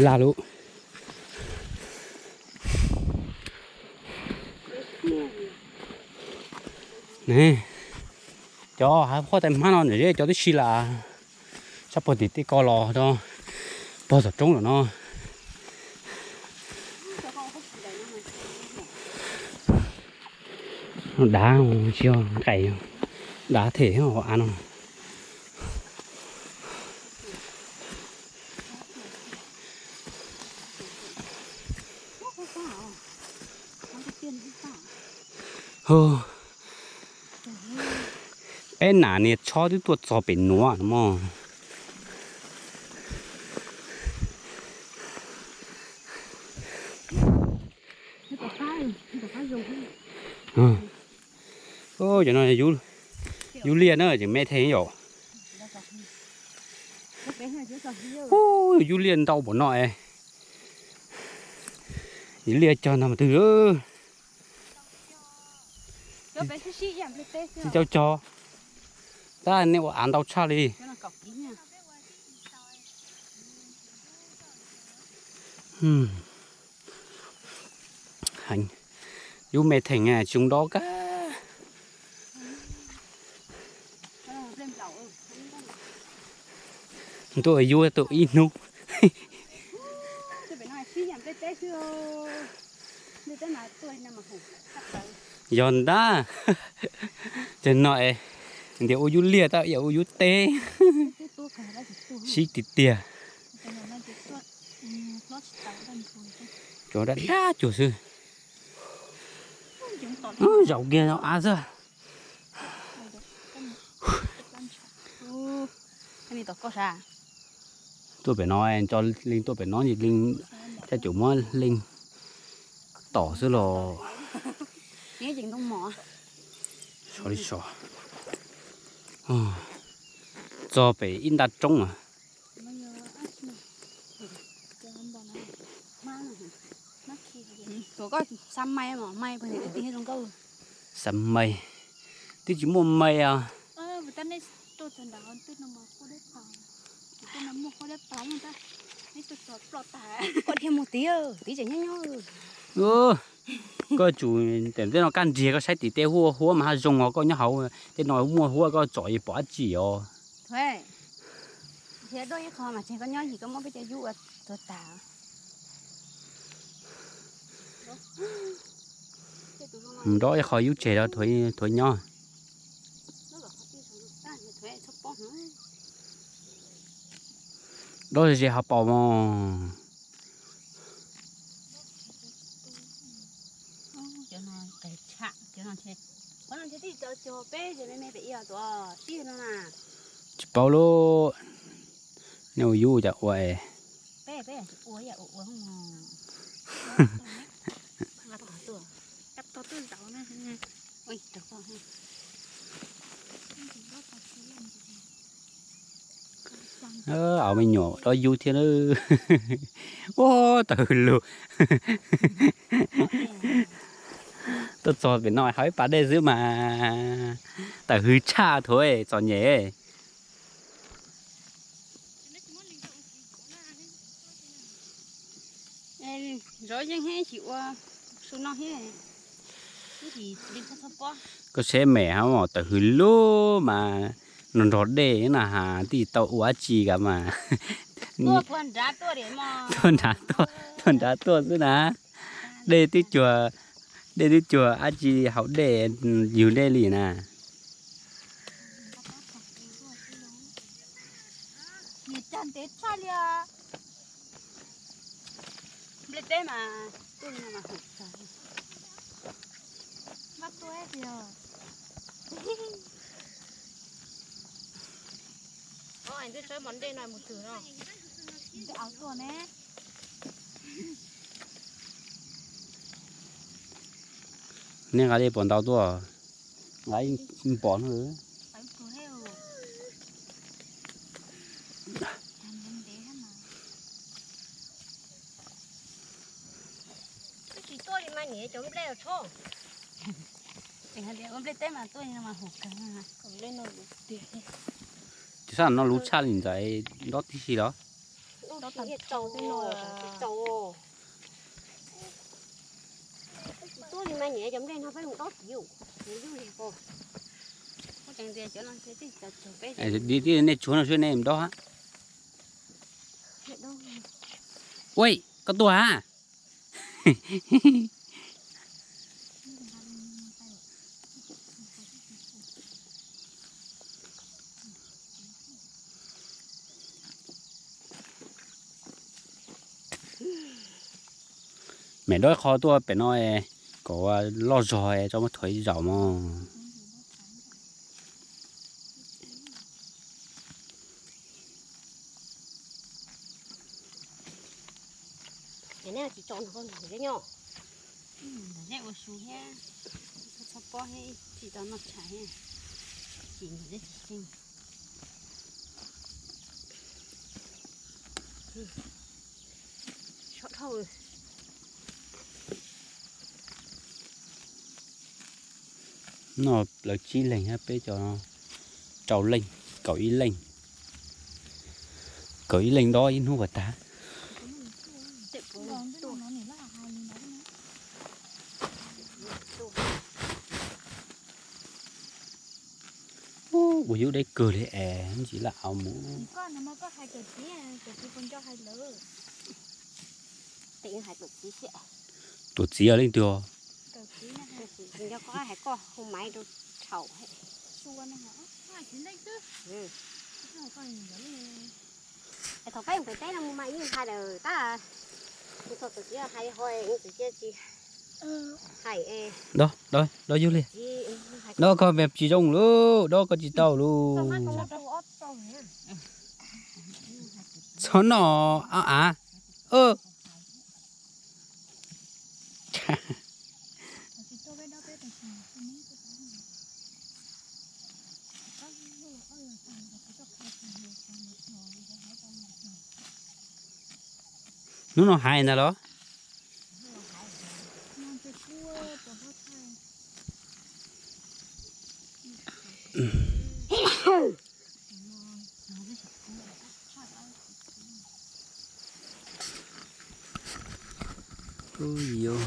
Laj lub. Ne, cov hav phob tais hmab no nim zeb cov tib si las, sab pog tim tej ko los rau pog tom roob lawm no. Dav tsis nqaim, dav them hauv av no. Peb nam niag tshob twb tuaj txog pem nuav no mog. Cov no yub liaj na, tseem me theej yom. Yub liaj ntau npaum no es, yub liaj cog ntag mas twg. Tsis tau cog, tab nej ua av ntau tshaj li. Yub me theem tsis zoo nto kag. Tuaj yub tuaj ib hnub. Yog ntag, cov no es ntias ua yub liaj tab yam ua yub teb. Sib tiag tiag. Cov dab dab cuag xwb. Zaum kiag av xwb. Tuaj pem no, cov leej tuaj pem no leej caj caum muab leej tom xwb los. Sov li sov. Txog pem ib nta roob a. Tuaj koj xab maij mas maij pag tim tij zoo nkauj. Xab maij, twb tsis muaj maij os. Koj thiaj muaj tid, tid tseem nyob nyob. Koj tsum, tej no kaj nriag koj saib tim tej huaj huab mas haj zoo os, koj nyob hauv tej no muaj huab koj tsom pom dab tsi os. Thiab doj ib qho mas tseg koj nyob yim koj muab peb cov yub ua tuag tas. Dob ib qho yub tseg rau thuav nyob. Dob ze ze ho paus mog. Tsis paub lauj, nej ua yub cas ua es. Au me nyuam dob yub thiab lawm. Ua tawm hws lug. Tuaj txog pem no hauv ib pas dej xwb mas tawm hws tshaj thuav txom nyem. Zov yeej thiab tsis ua su no thiab. Koj saib mem hab, tawm hws lug mas nrog nrog dej na has, twb tsis tau ua dab tsi kav mas. Tuaj nrad tuaj, tuaj nrad tuaj xwb na. Dej twb cuag, dej twb cuag dab tsi haus dej, yug dej li na. Nws cag ntev tshaj li os. Nplej teb mas tuaj li no mas hum kawg. Npaj tuaj tiag. Twb tshawb mos nplej no mus twg no. Nplej au tuaj ne. Nej nqa dej puas ntau tuaj? Nqa ib npos no. Twb tsis tuaj li mas niam cov nplej os. Tseem hais tias ua nplej teb mas tuaj li no mas hum kawg. Tus sab no lub tshaj li ntxais nrob tib si los. Tsis tau, tsis tau. Tuaj li mas niam cov nplej no peb mus dob txiv, yuj li ko. Nej tsuav no seb nej mus dob. Ua, koj tuaj a? Mem dob qho tuaj pem no kom loj zog tso muab thuav ib zaug mog. Ces nej tsis tso nrog koj nrog nyob. Nej ua su thiab, txhob pob thiab, tsis tau noj tshais thiab, ces nrog nej tsis xyeej. Sov dhau. No lawv tsib leeg, peb cov rau leej, kaum ib leej. Kaum ib leej dob ib hnub puas tag. Ua yub deb kawg li es ntsis laj au mus. Tuam txiv leej twg? Thaum peb mus pem teb no mus mas ib hais lawm tab, thaum txiv hais ho txiv cia tsis hais. Dob, dob, dob yug li. Dob koj tsis zoo lawm, dob koj tsis tau lawm. Txhob noj a. Hnub no hais ntag los? Ub, yuav.